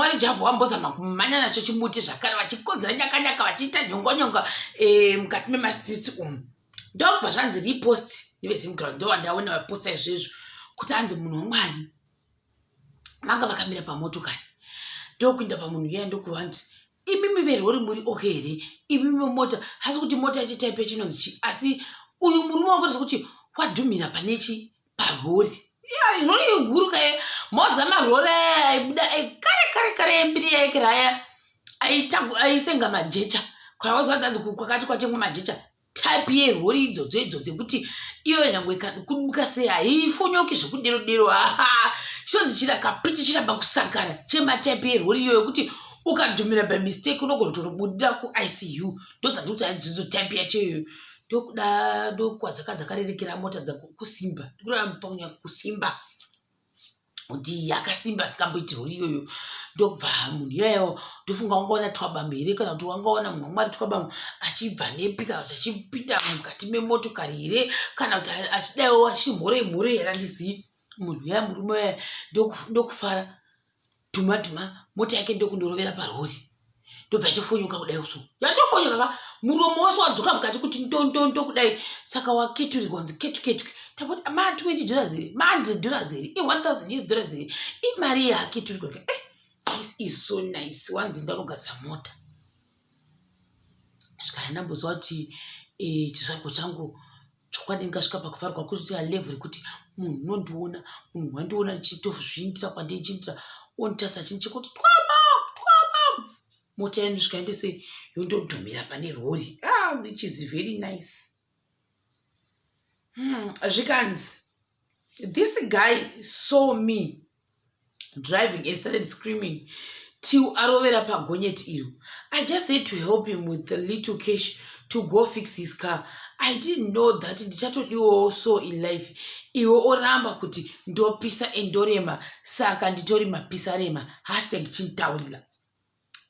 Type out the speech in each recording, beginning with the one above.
Mwari Javha wambozama kumhanya nacho chimuti zvakare, vachikodzera nyakanyaka, vachiita nyongonyonga mukati memastreets umu. Ndobva zvanzi repost neveZimground, ndovandaona vaposta izvezvo kuti hanzi munhu waMwari vanga vakamira pamotokari, ndokuinda pamunhu iya, ndokuva nti, "Imimi verori muri okay here? Imimi mota hasi kuti mota yacho type yacho inonzi chi?" Asi uyu murume wakuti kuti wadhumira panechi parori, rori iguru kaye. Moza marori aya aibuda kare kare kare, embiri yaekera aya aisenga majecha, kwawazwanzanzi kwakati kwatengwa majecha, type yerori idzodzo idzo dzekuti iyo nyangwe ikakubuka sei haifonyoki zvekudero dero. Aha, chinonzi chirakapiti chiramba kusakara chematype yerori iyoyo, yekuti ukadhumira by mistake unogona kutotobudira kuICU. Ndodzandi kuti aidzidzo type yacho iyoyo, ndokuda ndokwadzaka dzakarerekera mota dzakusimba, ndikuda kusimba kuti yakasimba asingamboiti rori iyoyo. Ndobva munhu iyayo, ndofunga wangaona Twabambo here, kana kuti wangaona munhu waMwari Twabambo achibva nepi, kana kuti achipinda mukati memotokari here, kana kuti achidaiwo achimhorei mhorei here, handizivi. Munhu uyaya, murume uyaya, ndokufara dhuma dhuma mota yake, ndokundorovera parori, ndobva yatofonyoka kudai. So yatofonyoka ka, muromo wose wadzoka mukati kuti ndondondo kudai. Saka waketurirwa kunzi ketu ketu. Tapoti ma $20 here, ma$100 here, i-1000 US dollars here, imari yaaketurirwa? This is so nice. Wanzi ndanogadzisa mota. Svikana ndamboziva kuti chisvago changu chokwadi ndingasvika pakufarwa kuti level yekuti munhu unondiona, munhu wandiona ndichitozviindira kwandichiindira, onditarisa chinhu chekuti twaba twaba, mota yanosvika endese yondodhumira pane rori. Ah, which is very nice. Zvikanzi this guy saw me driving and started screaming till arovera pagonyeti iro. I just had to help him with the little cash to go fix his car. I didn't know that ndichatodiwawo so in life. Iwe oramba kuti ndopisa endorema, saka nditori mapisarema. #Chintaurira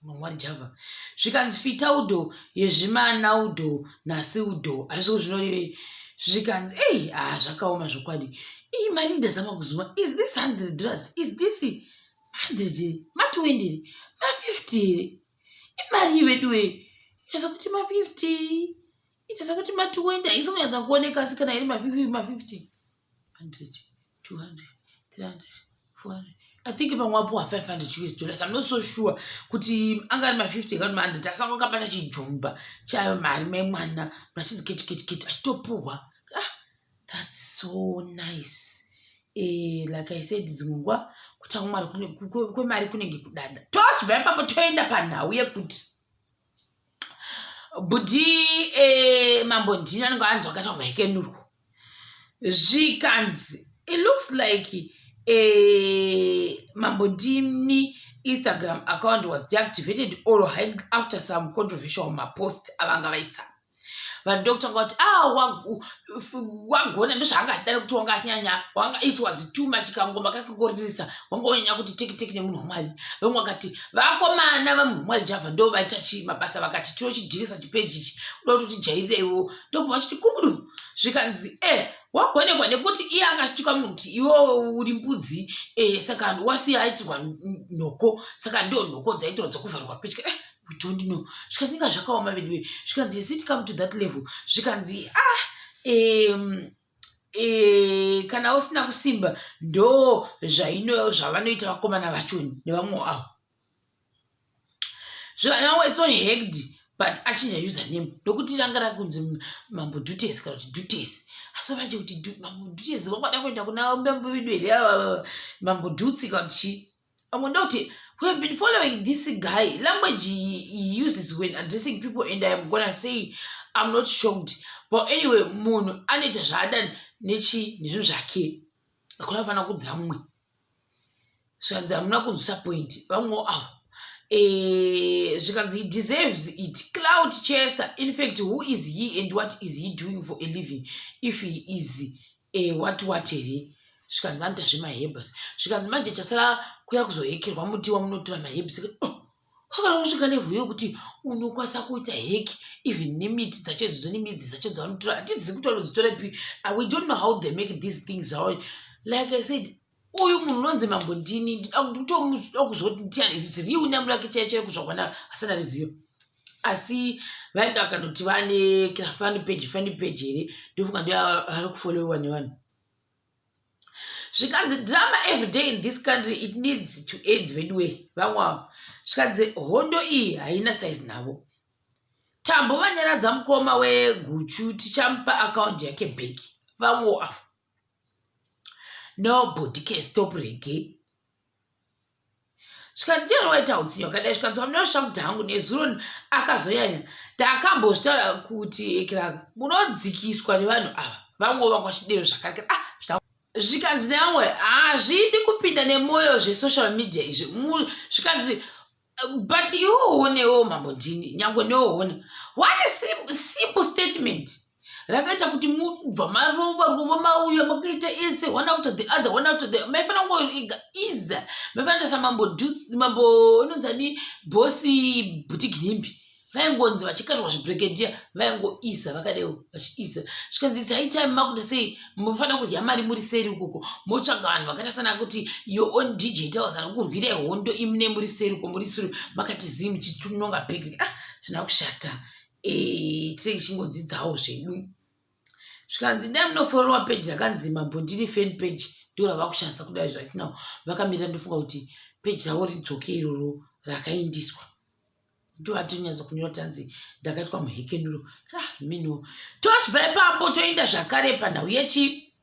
Mwari Java. Zvikanzi fitaudo yezvimanaudo nasiudo hazvisi zvinorevei. Zvikanzi ei, ah, zvakaoma zvokwadi. Iyi mari ndazama kuzuma, is this $100? Is this 100, ma20, ma50 here? Imari iveduwe, ita sekuti ma50, ita sekuti ma20, haisi kunyatsa kuoneka. Asi kana iri ma50, ma50, 100, 200, 300, 400, I think pamwe wapuwa 500 US dollars. I'm not so sure kuti anga ari ma50 kana ma100, asi anga akabata chijumba chayo mari maimwana vachinzi keti keti keti, achitopuhwa. Ah, that's so nice. Like I said, dzimwe nguva kutanga mwari kwemari kunenge kudada. Tosvibva ipapo toenda panhau yekuti bhudhi Mambo Ndini anenge anzi vakaita mahekenurwo. Zvikanzi it looks like Mambo Ndini Instagram account was deactivated or hacked after some controversial mapost avanga vaisa. Vanhu ndokutanga kuti, "Ah, wagona." Ndozvaanga achida nekuti wanga achinyanya, wanga it was too much. Kangoma kake koririsa, wanga wanyanya kuti teki teki nemunhu waMwari. Vamwe vakati vakomana vamunhu waMwari Java ndo vaita chi mabasa, vakati tinochidhirisa chipeji ichi, uda kuti tijairireiwo. Ndobva vachiti kubudu. Zvikanzi wagonekwa nekuti iye akachituka munhu kuti iwe uri mbudzi, saka wasiya aitirwa nhoko, saka ndo nhoko dzaitirwa dzokuvharwa petya. We don't know. Zvikanzi inga zvakaoma veduwe. Zvikanzi is it come to that level? Zvikanzi ah, kana usina kusimba ndo zvaino zvavanoita vakomana vachoni nevamwe avo. Zvikanzi it's not hacked, but achinja username nokuti ranga rakunzi Mambo Dutes kana kuti Dutes. Asi manje kuti Mambo Dutes vangada kuenda kuna mambo vedu here, Mambo Dutsi kana kuti chii? Vamwe ndoti we have been following this guy, language he uses when addressing people, and I am gonna say I'm not shocked. But anyway, munhu anoita zvaada nechi nezvinhu zvake, hakuna fanira kudzira mumwe. Zvikanzi hamuna kunzwisa point vamwewo avo. Zvikanzi he deserves it, clout chaser. In fact, who is he and what is he doing for a living if he is what what here? Zvikanzi anoita zvemaherbs. Zvikanzi manje chasara kuya kuzohekerwa muti wamunotora maherbs. Oh, kwakana kusvika level yokuti unokwanisa kuita hack even nemiti dzacho idzodzo nemidzi dzacho dzavanotora, hatizivi kuti vanodzitorepi. We don't know how they make these things. How, like I said, Uyu munhu unonzi Mambo Ndini, ndinoda kuzoti ndiani real name rake chaiyo chaiyo kuzvakwana asina riziva. Asi vaenda vakanoti vane fan page, fan page here, ndofunga ndiyo vari kufollowiwa nevanhu. Zvikanzi drama every day in this country, it needs to end veduwe. Vamwe avo zvikanzi hondo iyi haina size navo. Tambo vanyaradza mukoma weguchu, tichamupa akaunti yake back. Vamwe avo, nobody can stop reggae. Zvikanzi ndiani waita utsinye wakadai? Zvikanzi vamunoshamuta hangu nezuro akazoyanya. Ndakambozvitaura kuti ekiraka munodzikiswa nevanhu ava. Vamwe vangwachidero zvakare. Ah, zvikanzi nevamwe hazvidi kupinda nemwoyo zvesocial media izvi. Zvikanzi but iwowonewo Mambo Ndini, nyangwe newoona one simple statement rakaita kuti mubva marova rova mauya makaita ese one after the other, one after the maifanira kungoiga iza maifanira kuita samambo Mambo inonzani Bosi Bhuti Ginimbi, vaingonzi vachikarirwa zvibrigadier, vaingoisa vakadeo vachiisa. Zvikanzi it's high time makuita sei, munofanira kudya mari muri seri ukoko, motsvaga vanhu vakaita sana kuti your own DJ Towers anokurwirai hondo imune muri seri uko, muri suri makati zii muchitunonga bhegi. Ah, zvina kushata. Tinenge tichingodzidzawo zvedu. Zvikanzi dai munofollowa page rakanzi Mambo Ndini fan page, ndo rava kushandisa kudai zvatinawo vakamirira. Ndofunga kuti page ravo ridzoke iroro rakaindiswa, ndovatonyatsa kunyora tanzi ndakaitwa muhekenuro. Ah, mino tochibva ipapo toenda zvakare panhau yechi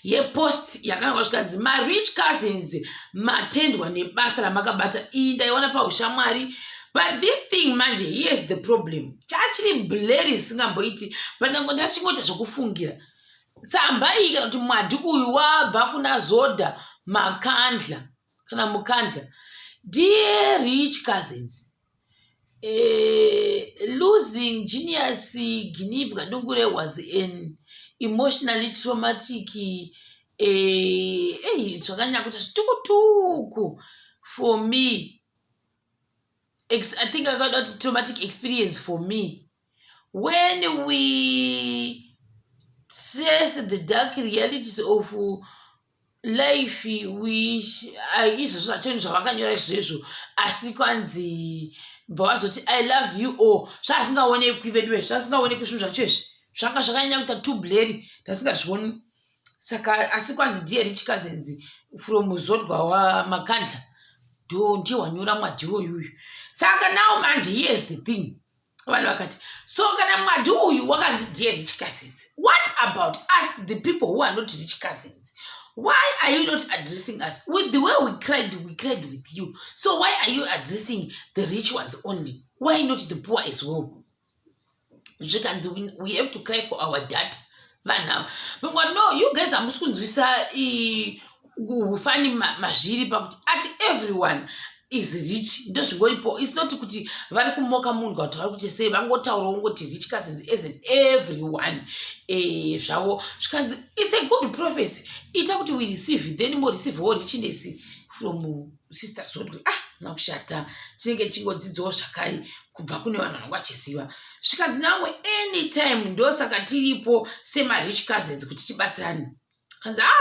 yepost yakanyorwa. Zvikanzi marich cousins matendwa nebasa ramakabata. Iyi ndaiona paushamwari, but this thing manje, here's the problem, chachiri blurry zvisingamboiti, but ndango ndachingoita zvokufungira. Tsamba iyi kana kuti mwadhi uyu wabva kuna Zoda Makandla kana Mukandla. Dear rich cousins, losing Genius Ginimbi Kadungure was an emotionally traumatic, zvakanyanya kuita zvitukutuku for me. I think akada kuti traumatic experience for me. When we trace the dark realities of life, izvozvo zvachoni zvavakanyora izvezvo, asi kwanzi bva vazoti "I love you all". Zvasingaonekwi veduwe, zvasingaonekwi zvinhu zvacho izvi zvanga zvakanyanya kuita too blurry, ndasingazvioni. Saka asi kwanzi dear rich cousins from Zodwa waMakandla, ndo ndiye wanyora mwadhi uyuyu. Saka now manje, here's the thing, vanhu vakati so kana mwadhi uyu wakanzi dear rich cousins, what about us, the people who are not rich cousins? Why are you not addressing us? With the way we cried, we cried with you, so why are you addressing the rich ones only? Why not the poor as well? Zvikanzi we have to cry for our data. Vanhu ava vamwe, no, you guys hamusi kunzwisa ufani mazviri pakuti ati everyone is rich, ndozvingoripo. It's not kuti vari kumoka munhu kana kuti vari kuti sei, vangotaurawo ngoti rich cousins as in everyone zvavo. Zvikanzi it's a good prophecy, ita kuti we receive, then moreceivewo richness from Sister Zodwa. Ah, nakushata, tinenge tichingodzidzawo zvakare kubva kune vanhu vanenge vachiziva. Zvikanzi namwe anytime, ndosaka tiripo semarich cousins kuti tibatsirane. Kanzi ah,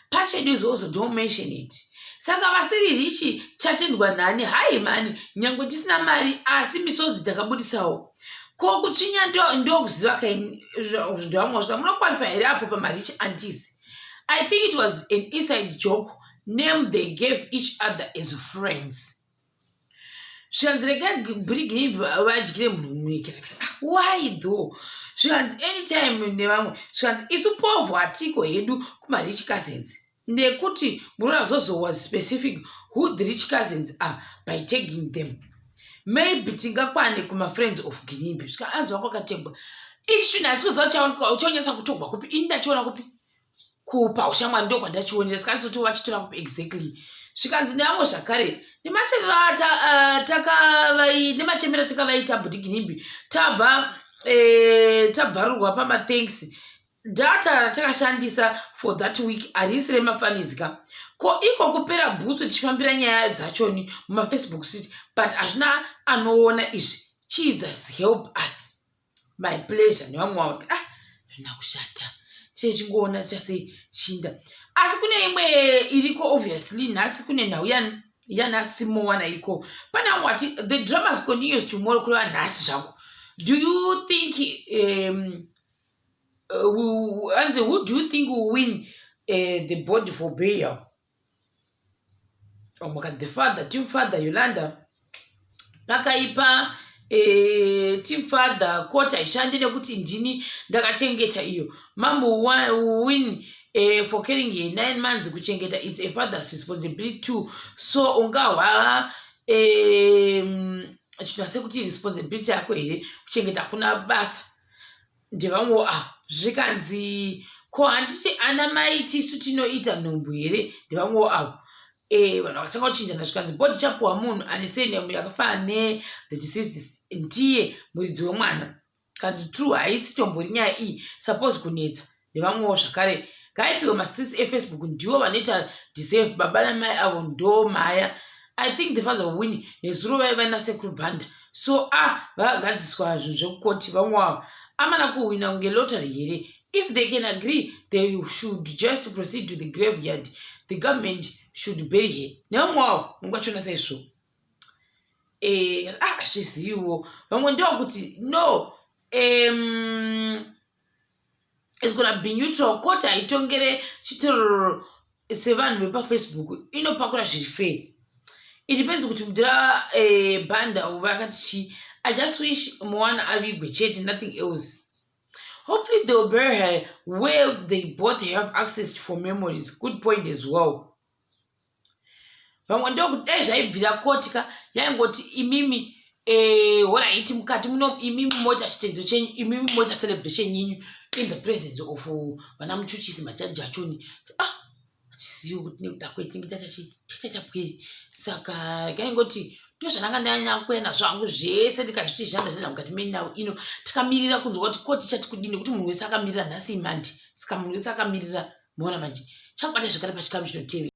pachedu izvozvo, don't mention it. Saka vasiri rich chatendwa nani? Hai mani, nyange tisina mari asi misodzi takabudisawo. Ko kutsvinya ndokuziva kai ndovamwe vasvika munoqualify here apo pamarich aunties? I think it was an inside joke name they gave each other as friends. Zvikanzi regai brigade vadyire munhu munyika. Why though? Zvikanzi anytime nevamwe. Zvikanzi isu povho hatiko hedu kumarich cousins nekuti munoona Zozo was specific who the rich cousins are by tagging them. Maybe tingakwane kumafriends of Ginimbi. Svika anzi wako akategwa ichi chinhu handisi kuziva kuti uchanyatsa kutogwa kupi. Ini ndachiona kupi? Kupaushamwari ndo kwandachionera. Saka andisoti vachitora kupi exactly. Zvikanzi nevamwe zvakare nemachemero takavaita Bhuti Ginimbi, tabva tabvarurwa pamathanks. Data ratakashandisa for that week harisi remafunnies ka. Ko iko kupera bhutsu tichifambira nyaya dzachoni mumafacebook street, but hazvina anoona izvi. Jesus help us. My pleasure nevamwe vavo. Ah, zvina kushata, chine chingoona chasei chinda. Asi kune imwe iriko, obviously nhasi kune nhau yanhasi mowana iriko. Pane vamwe vati the dramas continues tomorrow, kureva nhasi zvako. Do you think anzi who do you think will win the body for burial? Omaka the father, team father Yolanda pakaipa. Team father, court haishandi nekuti ndini ndakachengeta iyo. Mambo win for carrying her 9 months. Kuchengeta, it's a father's responsibility too, so ungahwa chinhu sekuti responsibility yako here kuchengeta? Hakuna basa. Ndevamwewo avo. Zvikanzi, ko handiti ana mai tisu tinoita nhumbu here? Ndevamwewo avo. Vanhu vakatanga kuchinjana. Zvikanzi body chapuwa munhu ane surname yakafanana nethe deceased, ndiye muridzi wemwana. Kanzi true, haisi tombori nyaya iyi suppose kunetsa. Ndevamwewo zvakare. Ngaipiwe mastreets eFacebook, ndiwo vanoita deserve. Baba namai avo ndo maya. I think the father will win. Nezuro vaiva nasekuru Bhanda, so a vakagadziswa zvinhu zvekukoti. Vamwe vavo amana kuhwina kunge lottery here? If they can agree, they should just proceed to the graveyard. The government should bury her. Nevamwe vavo mungachona saizvo. Ah, zviziviwo. Vamwe ndewakuti no, it's gonna be neutral. Court haitongere chitororo sevanhu vepaFacebook, inopakura zviri fair. It depends kuti mudhira Bhanda vakati chii. I just wish Moana avigwe chete, nothing else. Hopefully they will bury her where they both have access for memories. Good point as well. Vamwe ndokuti dai zvaibvira koti ka yaingoti imimi, alright, mukati muno imimi moita chitendo chenyu, imimi moita celebration yenyu in the presence of vana muchuchisi, majaji achoni. Ah, hatizivi kuti nekuda kwetinenge tachaita pweri. Saka kaingoti ndozvandanga ndanyanya nazvo hangu zvese, ndikazviti zvanda zvanda mukati menhau ino. Tikamirira kunzwa kuti koti chati kudini, nekuti munhu wese akamirira. Nhasi iMonday, saka munhu wese akamirira. Muona manje chakubata zvakare pachikamu chinotevera.